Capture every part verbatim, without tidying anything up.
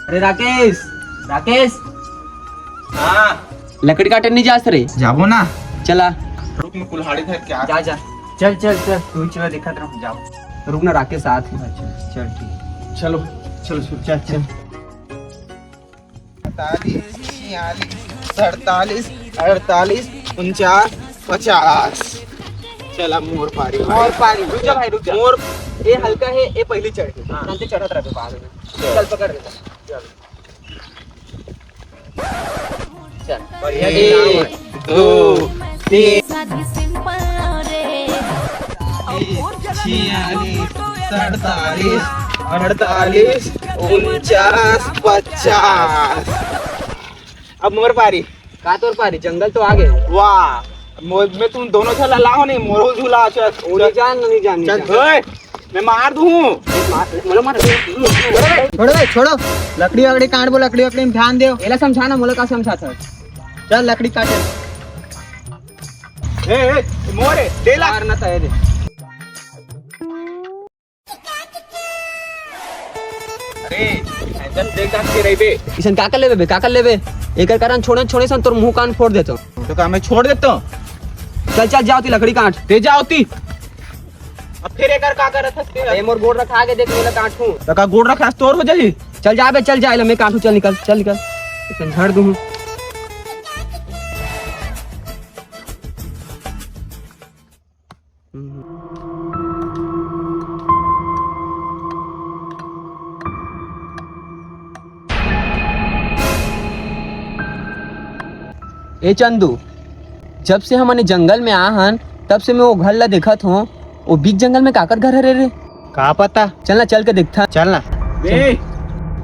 अरे राकेश, राकेश, हाँ। लकड़ी काटे नहीं जास रे? जाबो ना। चला। रुक, मैं कुल्हाड़ी धर के आ। जा, जा। चल, चल, चल, तू ही चला, दिखत रहूं, जाओ। रुक ना, राकेश साथ है। अच्छा, चल, ठीक। चलो। चलो, चल, चल, चल। पैंतालीस, छियालीस, सैंतालीस, अड़तालीस, उनचास, पचास। चल, अब मोर पारी। मोर पारी। रुक जा भाई, रुक जा। मोर। ये हल्का है, ये पहली चढ़ है। हाँ। तुरंत चढ़त रहे बाद में। चल। चल, पकड़ ले। चल। चल, बढ़िया एक, दो, तीन। शादी सिंपल रे। छियालीस, सैंतालीस, अड़तालीस, उनचास, पचास। अब मोर पारी। का तोर पारी? जंगल तो आ गए। वाह, मोर में तुम दोनों झला लाओ नहीं, मोरो झूला अच्छा। ओ नहीं जान, नहीं जान, नहीं चल, जान। ओए, मैं मार दूं। मार, बोलो मार। छोड़ो बे, छोड़ो। लकड़ी वकड़ी काटबो, लकड़ी वकड़ी में ध्यान देव। एला समझाना, मोला का समझाता है? चल, लकड़ी काटे। ए, ए, मोरे, दे ला। मार ना तो, ए दे। अरे, ऐसन देख के रहिबे। इसन का कर लेबे बे, का कर लेबे? एकर कारण छोड़े, छोड़े सन तोर मुंह कान फोड़ देतो। तो का मैं छोड़ देतो? चल, चल, जाओ ती लकड़ी काट। दे जाओ ती। अब फिर एकर का करत हस तेला? ए, मोर गोड़ रखा के देख, मेला काटू। त का गोड़ रखा तोर हो जाही? चल जा बे, चल जा, एला मैं काटू, चल निकल, चल निकल। इसन झाड़ दूं। ए चंदू, जब से हमन ए जंगल में आ हन, तब से मैं वो घर ला देखत हों। वो बीच जंगल में काकर घर हरे रे? का पता। चल ना, चल के देखथन। चल ना। ए,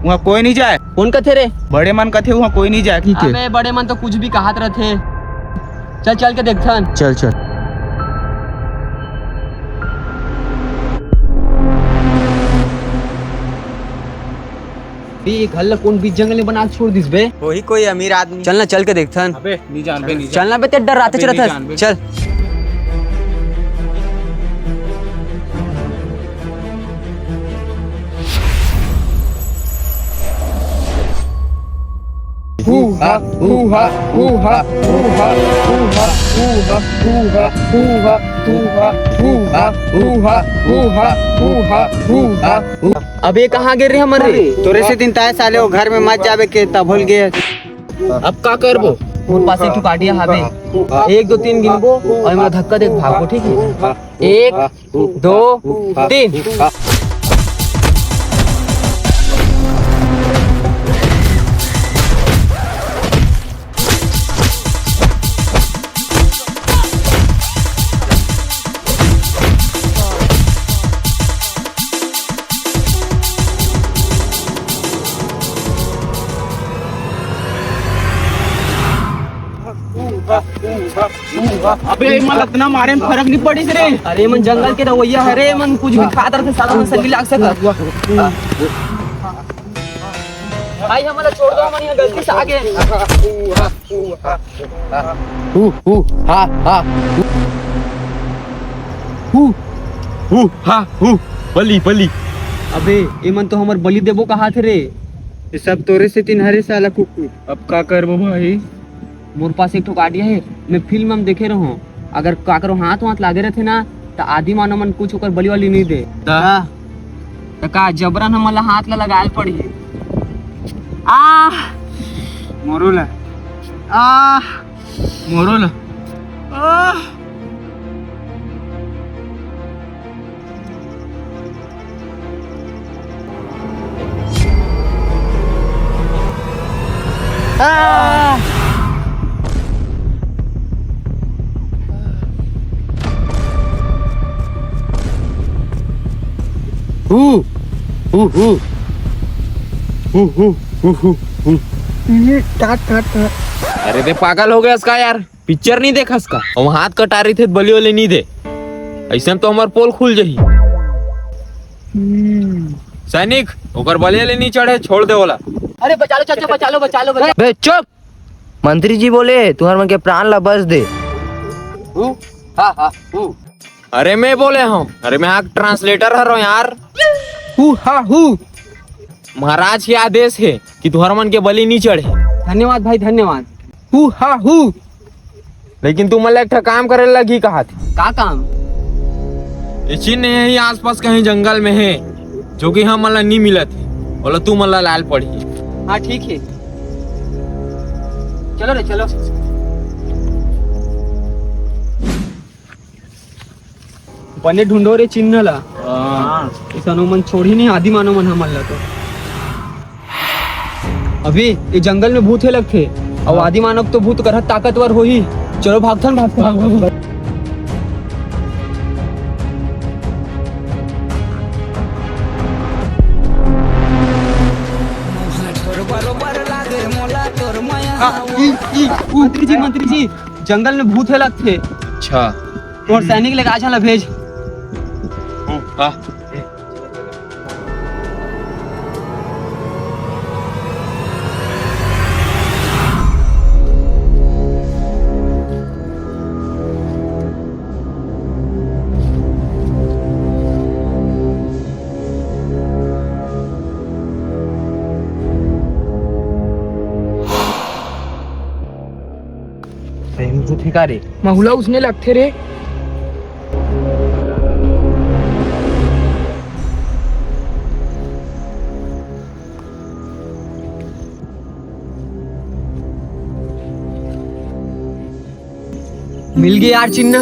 वहाँ कोई नहीं जाए। कौन कथे रे? बड़े मन कथे वहाँ कोई नहीं जाए। ठीक है। अबे, बड़े मन तो कुछ भी कहत रथे। चल, चल के देखथन। चल, चल। बे, ये घर ला कौन बीच जंगल में बना के छोड़ दिस बे? वही कोई अमीर आदमी। चल ना, चल के देखथन। अबे, नहीं जान बे, नहीं जान। चल ना बे, ते डर राते अबे, चलत नहीं हस। जान बे। चल। हू हा, हू हा, हू हा, हू हा, हू हा, हू हा, हू हा, हू हा, हू हा, हू हा, हू हा, हू हा, हू हा, हू हा। अबे कहाँ गिर रहे हमर रे? तोरे से दिन ताय साले वो घर में मत जाबे के तब भूल गए। अब का करबो? मोर पास एक ठो काटिया हावे। एक, दो, तीन गिनबो और हमरा धक्का दे के भागबो, ठीक है? एक, दो, तीन। अबे, एमन अतना मारे में फरक नहीं पड़िस रे। अरे, एमन जंगल के रवैया हरे, एमन कुछ भी खात रथे, साला मन सही लाग सकत। भाई, हमला छोड़ दो, हमन यहाँ गलती से आ गए। हू, हू, हा, हा। हू, हू, हा, हू। बलि, बलि। अबे, एमन तो हमर बलि देबो कहाथे रे। ये सब तोरे सेती हरे साला कुकुर। अब का करबो भाई? मोर पास एक ठो आइडिया हे, मैं फिल्म में देखे रहूं, अगर काकरो हाथ वाथ लागे रहथे ना, त आदि मानव मन कुछ ओकर बलि वलि नहीं दे। त? त का जबरन हमन ला हाथ ला लगाए ल पड़ही? आह! मोरो ला। आह! मोरो ला। आह! हू, हू, हू। हू, हू, हू, हू, हू। ये काट, काट, काट। अरे, ते पागल हो गया इसका यार? पिक्चर नहीं देखस का? हम हाथ कटारी थे, बलि वलि नहीं दे। ऐसन तो हमार पोल खुल जाही। हम्म। सैनिक, ओकर बलि वलि नहीं चढ़े, छोड़ दे ओला। अरे बचा लो चाचा, बचा लो, बचा लो, बचा लो। बे चुप। मंत्री जी बोले, "तुहर मन के प्राण ला बच दे।" हु? हा, हा, हु। अरे मैं बोले हूँ, अरे मैं हाँ ट्रांसलेटर हरो यार। हु, हा, हु। महाराज के आदेश हे कि तुहर मन के बलि नी चढ़े। धन्यवाद भाई, धन्यवाद। हु हा हु। लेकिन तुमन ला एक ठा काम करे लगही कहाथे। का काम? ये चिन्ह यही आसपास कहीं जंगल में हे, जो कि हमन ला नी मिलत हे, ओला तुमन ला लाय ल पड़ही। हाँ, ठीक हे, चलो रे, चलो। बने ढूंढो रे चिन्ह ला। हाँ। अइसन ओमन छोड़ही नहीं आदि मानव मन हमन ला तो। अभी ये जंगल में भूत हे लगथे, अउ हाँ। आदि मानव तो भूत करत ताकतवर होही। चलो भागथन, भागथन, भागथन। हाँ, ई, ई, ऊ। मंत्री जी, मंत्री जी, जंगल में भूत हे लगथे। अच्छा। तोर सैनिक लेके आ, चला भेज। हम्म, हाँ। सही में भूत हे का रे? महुला उसने लगथे रे। मिल गे यार चिन्ह।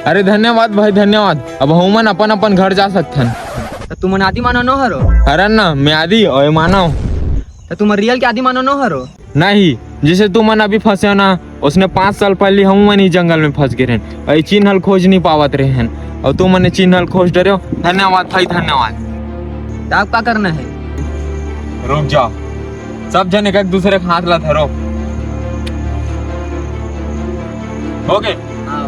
अरे धन्यवाद भाई, धन्यवाद। अब हमन अपन अपन घर जा सकथन। त तुमन आदि मानव नो हरो? अरे ना, मैं आदि अउ ये मानव। त तुमन रियल के आदि मानव नो हरो? नहीं, जैसे तुमन अभी फंसे हो ना, उसने पाँच साल पहले हम मन ही जंगल में फंस गए रहेन, अउ ये चिन्ह ल खोज नहीं पावत रहेन, अउ तुमन ये चिन्ह ल खोज डरे हो। धन्यवाद भाई, धन्यवाद। त अब का करना हे? रुक जाओ, सब झन एक, एक दूसरे के हाथ ला धरो। हो गे? हाँ।